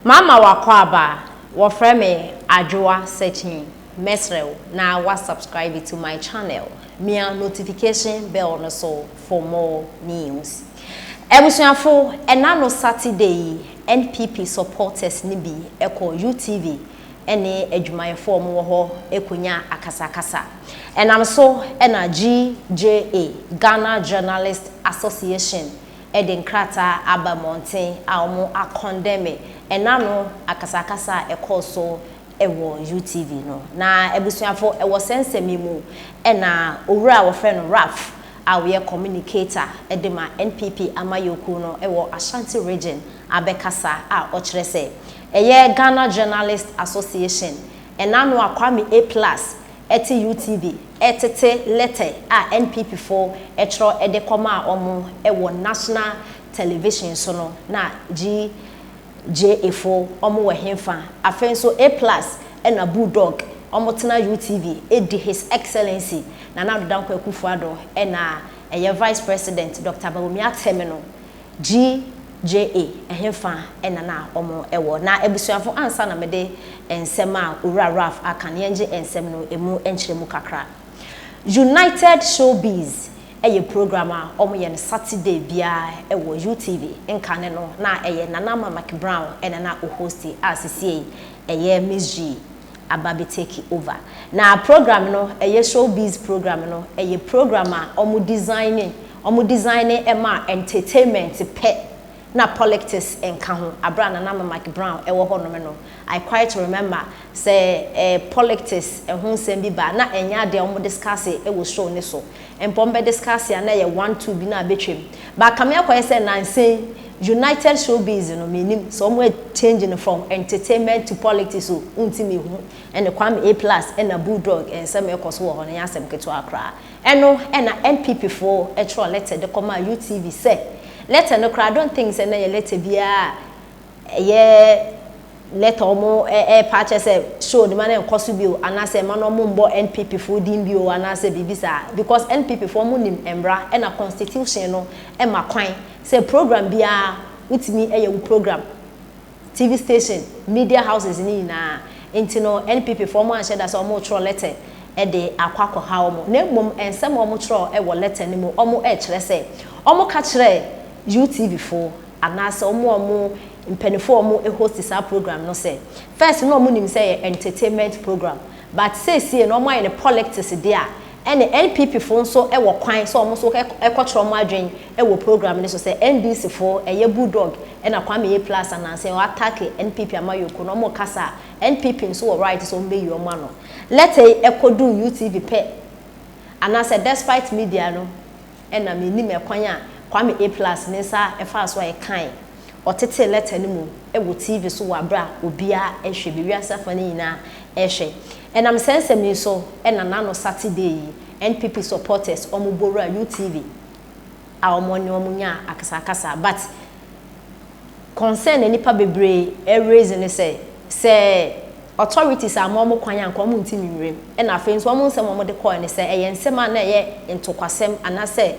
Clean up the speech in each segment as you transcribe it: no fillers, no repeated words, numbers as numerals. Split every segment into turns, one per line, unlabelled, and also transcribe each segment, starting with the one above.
Mama wakɔ wɔfrɛ me Adwoa Searching. Mesrɛ wo na wa subscribe to my channel, mia notification bell no so for more news. Abusuafo, ɛna no Saturday yi, NPP supporters ni bi ɛkɔ UTV ɛne adwumayɛfoɔ a wɔwɔ hɔ ɛkɔnya akasakasa. Ɛnam so ɛna GJA, Ghana Journalist Association, ɛde nkrataa aba mmɔnten a wɔn acondemn ɛna no akasakasa a ɛkɔɔ so ɛwɔ UTV no. Na abusuafo, ɛwɔ sɛnsɛm yi mu ɛna owura a wɔfrɛ no Ralph a wɔyɛ communicator ɛde ma NPP amayɔkuo no ɛwɔ Ashanti Region abɛkasa a ɔkyerɛ sɛ ɛyɛ Ghana Journalist Association ɛna no a Kwame A Plus ɛte UTV ɛtete letter a NPP fo ɛtwerɛ ɛde kɔma a wɔn ɛwɔ national television so no, na GJA fo wɔn wɔ hemfa? Afei nso A Plus ɛna Bulldog wɔn tena UTV edi His Excellency Nana Addo Dankwa Akufo-Addo ɛna ɛyɛ Vice President Dr. Bawumia Atɛm no, GJA ɛhefa ɛna na wɔn ɛwɔ? Na abusuafo, ansa na mede nsɛm a Owura Ralph aka no, yɛngye nsɛm no emu nkyerɛ mu kakra. United Showbiz ɛyɛ program a wɔyɛ no Saturday biara ɛwɔ UTV. Nkane no na ɛyɛ Nana Ama McBrown ɛna na ɔhost a sesie ɛyɛ Miss G aba bɛ take over. Na program no ɛyɛ showbiz program no, ɛyɛ program a wɔn design ɛma entertainment pɛ na politics nka ho. Abira Nana Ama McBrown ɛwɔ hɔnom no, I quite remember sɛ politics ɛho nsɛm bi ba na ɛnyɛ adeɛ a wɔn discuss ɛwɔ show ne so. Mpɔn bɛ discuss a na ɛyɛ one two bi na abɛtwam, but kame akɔyɛ sɛ nansen United Showbiz no, menim sɛ wɔn change no from entertainment to politics o, nti mi hu ɛne Kwame A Plus ɛna Bulldog nsɛm ɛkɔ so wɔ hɔ no nyɛ asɛm ketewa koraa. Ɛno ɛna NPP foɔ ɛtwerɛ letter de kɔma UTV sɛ letter no koraa, I don't think sɛ na yɛ letter biara, ɛyɛ letter ɔmo ɛɛpa akyɛ sɛ show no ma na nkɔ so bio anaasɛ ɛma no ɔmo mbɔ NPP foɔ din bio anaasɛ biribi saa, because NPP foɔ ɔmo nim mmra ɛna constitution no ɛma kwan sɛ program biara wotumi ɛyɛ wo program, TV station, media houses ne nyinaa. Nti no NPP foɔ ɔmo anhyɛ da sɛ ɔmo twerɛ letter ɛde akɔ akɔha ɔmo, na mmom nsɛm a ɔmo twerɛ ɛwɔ letter no mu, ɔmo ɛkyerɛ sɛ ɔmo ka kyerɛ UTV foɔ anaasɛ ɔmo a ɔmo mpanimfoɔ a ɔmo host saa program no sɛ first na ɔmo nim sɛ yɛ entertainment program, but seesie na ɔmo ayɛ no politics deɛ a, ɛne NPP foɔ nso ɛwɔ kwan sɛ ɔmo nso ɛkɔkyerɛ ɔmo adwen ɛwɔ program no so sɛ NDC foɔ, ɛyɛ Bulldog ɛna Kwame A Plus anaasɛ ɔattack NPP amayoko na ɔmo kasa a, NPP nso wɔ right sɛ ɔmo bɛyi ɔmo ano. Letter yi ɛkɔdu UTV pɛ anaasɛ Despite Media no, ɛna menim ɛkwan a Kwame A Plus ne nsa ɛfa so a ɛkan ɔtete letter no mu ɛwɔ TV so wɔ abere a obiara ɛhwɛ bi, wiase afa no nyinaa ɛhwɛ. Ɛnam sɛnsɛm yi so ɛna nano Saturday yi NPP supporters wɔn bɔwura UTV a wɔn ne wɔn nya akasakasa. But concern na nipa bebree ɛraise ne sɛ authorities a wɔn kwan a nka wɔn ntumi nwuram, ɛna afei nso wɔn nsɛm a wɔde kɔɔ ne sɛ ɛyɛ nsɛm a na ɛyɛ ntɔkwasɛm anaasɛ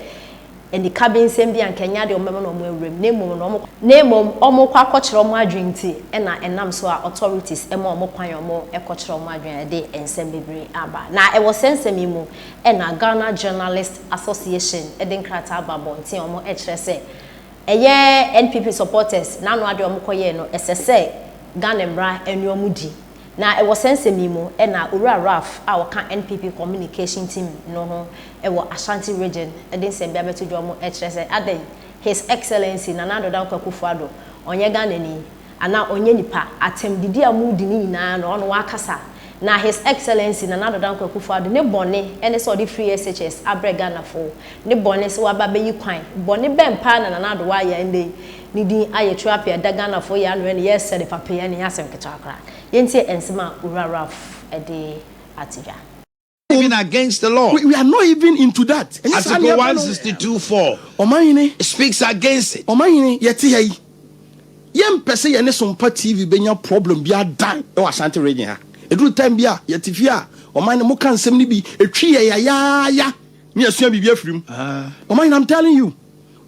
nikabe nsɛm bi a nkɛnya deɛ wɔn bɛma na wɔn awuram, na mmom na wɔn na mmom wɔn kɔ akɔkyerɛ wɔn adwene. Nti ɛna ɛnam so a authorities ɛma wɔn kwan a wɔn ɛkɔkyerɛ wɔn adwene, ɛde nsɛm bebree aba. Na ɛwɔ sɛnsɛm yi mu ɛna Ghana Journalist Association ɛde nkrataa aba abɔnten a wɔn ɛkyerɛ sɛ ɛyɛ NPP supporters n'ano adeɛ wɔn kɔyɛɛ no, ɛsɛ sɛ Ghana mmara ɛne wɔn di. Na ɛwɔ sɛnsɛm yi mu ɛna Owura Ralph a ɔka NPP communication team no ho ɛwɔ Ashanti Region ɛde nsɛm bi abɛto dwa mu ɛkyerɛ sɛ adan His Excellency Nana Addo Dankwa Akufo-Addo ɔnyɛ Ghanani anaa ɔnyɛ nipa atɛmdidi a mu di ne nyinaa no ɔno wakasa. Na His Excellency Nana Addo Dankwa Akufo-Addo ne bɔne ɛne sɛ ɔde free SHS abrɛ Ghanafoɔ, ne bɔne sɛ waba bɛyi kwan. Bɔne bɛn paa na Nana Addo wayɛ ɛndɛ ne din ayɛ twerɛ ɛda Ghanafoɔ yɛ ano ɛne yɛsɛ de papa yɛ ne yɛ asɛm ketewa koraa? Yɛntie nsɛm a Owura Ralph ɛde ato dwa.
Even against the law.
We are not even into that.
Article 162(4)
Ɔmanhene
speaks against it.
Ɔmanhene, yɛte ha yi, yɛmpɛ sɛ yɛne Sompa TV bɛnya problem bi adan ɛwɔ Ashanti Region ha. Ɛduru time bi a yɛte fie a, ɔman no moka nsɛm no bi ɛtwi yɛ yayaaya ne yɛsua biribi afiri mu. Ɔmanhene, I'm telling you,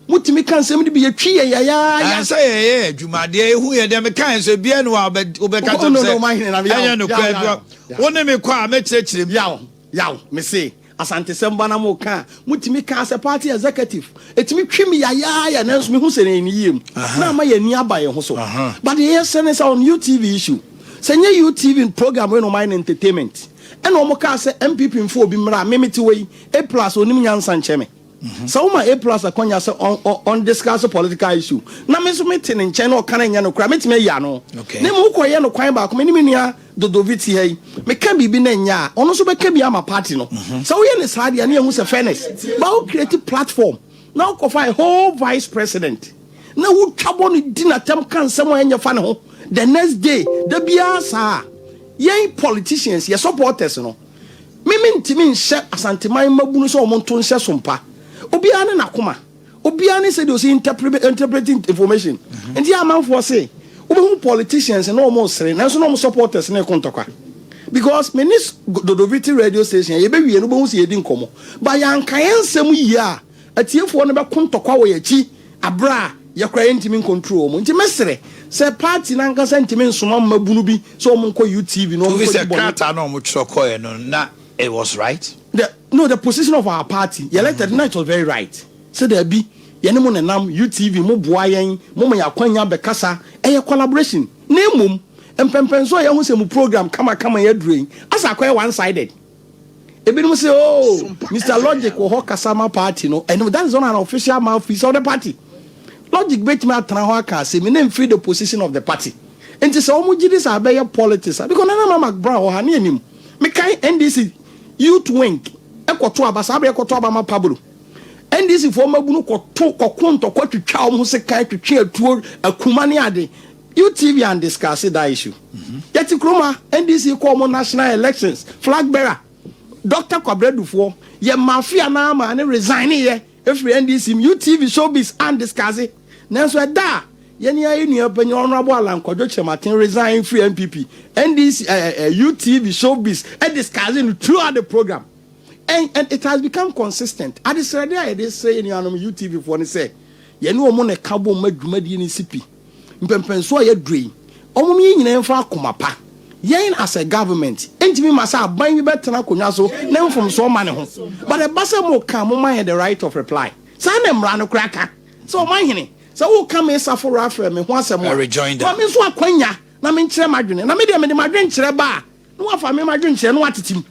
Motumi ka nsɛm no bi, yɛtwi yɛn yayaaya.
Ansa yɛyɛ adwuma deɛ ehu yɛ deɛ meka yɛn sɛ obiara ni hɔ a wobɛka
Oh,
kyerɛ
no,
me
no,
sɛ
mahene na yaw,
ɛnyɛ nokorɛ
yaw, yaw,
bi wo ne me kɔ a mɛkyerɛkyerɛ mu.
Yaw, yaw, mese Asantesɛm ba na moka a, motumi ka sɛ party executive. Ɛtumi twi me yayaaya nanso mehu sɛ ɛyɛ ne yie mu na ama yɛn ani aba yɛn ho so. But deɛ yɛsrɛ ne sɛ on UTV issue, sɛ nyɛ UTV program wei na wɔayɛ no entertainment ɛna wɔkaa sɛ NPP mfa obi mmra a, me mete hɔ yi, A plus ɔnim nyansa nkyɛn me. Sɛ woma A plus akwanya sɛ ɔn ɔn discuss political issue na me nso me te ne nkyɛn na ɔka na ɛnyɛ nokorɛ a, mɛtumi ayi ano.
Okay.
Na mmom wokɔyɛ no kwan baako, me ne me nua Dodovi te ha yi, meka biribi na ɛnyɛ a, ɔno nso bɛka bi ama party no. Sɛ woyɛ no saa deɛ a, na yɛhu sɛ fairness. But wo create platform na wokɔfa a whole vice president na wotwa bɔ no di n'atɛm ka nsɛm a ɛnyɛ fa ne ho the next day, da biara saa a, yɛn politicians, yɛ supporters no, Me mentumi nhyɛ Asanteman mmabunu sɛ wɔn nto nhyɛ so mpa. Obiara ne n'akoma. Obiara ne sɛdeɛ ɔsi interpret information. Nti yɛ amanfoɔ se wobɛhu politicians na wɔn resere nanso na wɔn supporters no reko ntɔkwa. Because me ne Dodoviti radio station a yɛbɛwie no wobɛhu sɛ yɛredi nkɔmmɔ. But yɛanka yɛn nsɛm yie a atiefoɔ no bɛko ntɔkwa wɔ yɛn akyi aberɛ a yɛ koraa yɛntumi ncontrol wɔn. Nti mɛsrɛ sɛ party no ankasa ntumi nsoma mmabunu bi sɛ wɔn nkɔ UTV na wɔn
Wofi
nkɔdi
sɛ
bɔne.
krataa no a wɔtwerɛ kɔeɛ no na it was right?
The no the position of our party yɛ elected na it was very right sɛ daabi yɛne mo nenam UTV mo boa yɛn mo ma yɛn akwanya bɛkasa ɛyɛ collaboration na mmom mpɛmpɛnso a yɛahu sɛ mo program kamakama yi aduru yi asɛ akɔyɛ one sided. Ebinom se oh Mister Logic wɔ hɔ kasa ma party no, ɛno that is not an official mouthpiece of the party. Logic betumi atena hɔ aka asɛm yi na emfiri the position of the party. Nti sɛ wɔn gye di sɛ abɛyɛ politics a, because Nana Ama McBrown wɔ ha ne yɛnim. Mekae NDC youth wing kɔto aba, saa bere yɛkɔto aba ma Pablo. NDC foɔ mmabunu kɔto kɔko ntɔkwa twitwa wɔn ho sekan twetwe atuo akuma ne ade. UTV and discuss that issue. Yɛte kurom ha, NDC kɔ wɔn national elections, flag bearer, Doctor Kwabena Dufoɔ, yɛ mafia no ara maa no resign yɛ firi NDC mu, UTV showbiz and discuss. Nanso ɛda a yɛne ara yɛ nua panyin Honourable Allan Kwadwo Kyerematen resign firi NPP, NDC, eh, eh, UTV showbiz discuss no throughout the program. And, and it has become consistent. Adesrɛde a yɛde srɛ yɛn nuanom UTV foɔ ne sɛ, yɛne wɔn na ɛka bom ma dwumadie no si pi. Mpɛnpɛnsoɔ a yɛaduru yi, wɔn yɛn nyinaa mfa akoma pa. Yɛn as a government ntumi mma sɛ aban bi bɛtena akonnwa so na mfomsoɔ mma ne ho. But ɛba sɛ moka a, momma yɛn the right of reply. Saa na mmara no koraa ka. Sɛ ɔmanhene, sɛ woka me Safo Raphael me ho asɛm a, ma me nso akwanya na menkyerɛ m'adwene. Na me deɛ mede m'adwenkyerɛ ba a, na woafa me m'adwenkyerɛ na woatete mu.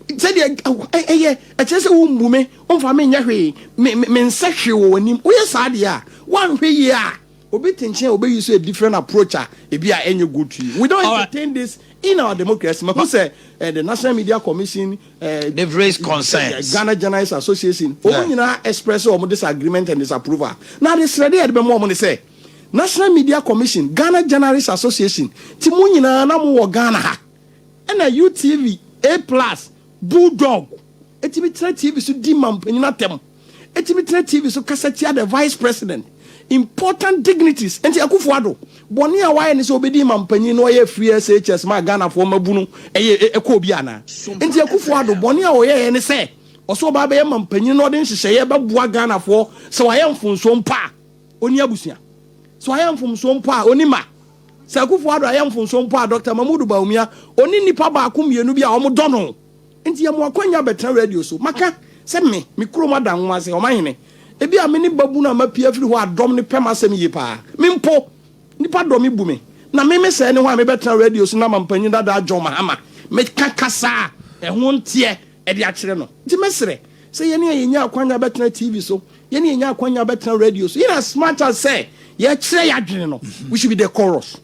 Sɛdeɛ ɛyɛ, ɛkyerɛ sɛ wommu me, womfa me nyɛ hwee, me, me, mensɛ hwee wɔ w'anim. Woyɛ saa deɛ a, woanhwɛ yie a, obi te nkyɛn a ɔbɛyi so a different approach a ebi a ɛnyɛ good to you. We don't entertain this in our democracy. Mahu sɛ eh, the National Media Commission, eh,
They've raised concerns.
Ghana Journalists Association, wɔn nyinaa express wɔn disagreement and disapproval. Na adesrɛdeɛ a yɛde bɛma wɔn ne sɛ, National Media Commission, Ghana Journalists Association, ti mo nyinaa na mowɔ Ghana ha. Ɛna UTV, A plus, Bulldog tumi tena TV so di mampanyin atɛm, tumi tena TV so kasa tia the vice president, important dignitaries. Nti Akufo Addo, bɔne a wayɛ ne sɛ obedii mampanyin na ɔyɛɛ free SHS maa Ghanafoɔ mmabunu, ɛyɛ ɛkɔɔ bi anaa? Nti Akufo Addo, bɔne a ɔyɛeɛ ne sɛ ɔsɛ ɔba abɛyɛ mampanyin na ɔde nhyehyɛeɛ bɛboa Ghanafoɔ sɛ wayɛ mfonsoɔ mpo a, ɔnni abusua. Sɛ wayɛ mfomsoɔ mpo a, ɔnni mma. Sɛ Akufo Addo ayɛ mfomsoɔ mpo a, Dɔkta Mahmood Bawumia, ɔne nnipa baako mmienu bi a wɔdɔ no nti yɛ mo akwanya bɛtena radio so. Maka sɛ me, me kurom ada nwoma ase, ɔmanhene. Ebia me ne babunu a mapue afiri hɔ a dɔm no pɛ m'asɛm yie paa. Me mpo, nnipa dɔ me bu me. Na me, me sɛɛ ne hwan a mebɛtena radio so na mampanyin dadaa John Mahama meka kasa a ɛho nteɛ de akyerɛ no. Nti mɛsrɛ sɛ yɛne a yɛnya akwanya bɛtena TV so, yɛne yɛnya akwanya bɛtena radio so, in as much as sɛ yɛkyerɛ yɛn adwene no, we should be decorous.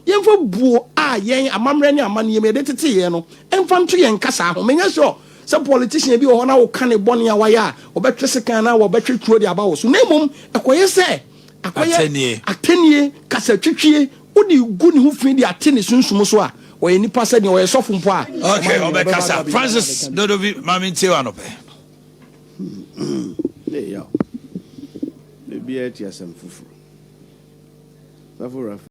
Yɛmfa buo a yɛn amammerɛ ne amanneɛ mu yɛde tetee yɛn no mfa nto yɛn kasaa ho. Menyɛ sure sɛ politician bi wɔ hɔ na woka ne bɔne a wayɛ a, ɔbɛtwe sekan anaa wɔbɛtwe tuo de aba wo so, na mmom ɛkɔyɛ sɛ akɔyɛ atɛnnie, kasatwitwie, wode regu ne ho fi de ate ne sunsum so a, ɔyɛ nipa sɛdeɛ ɔyɛ sɔfo mpo a,
Okay, ɔbɛkasa. Francis Dodovi, ma mentie wo anɔpɛ.
Hey, yaw. Biribiara ti asɛm foforo. Safo Rafa.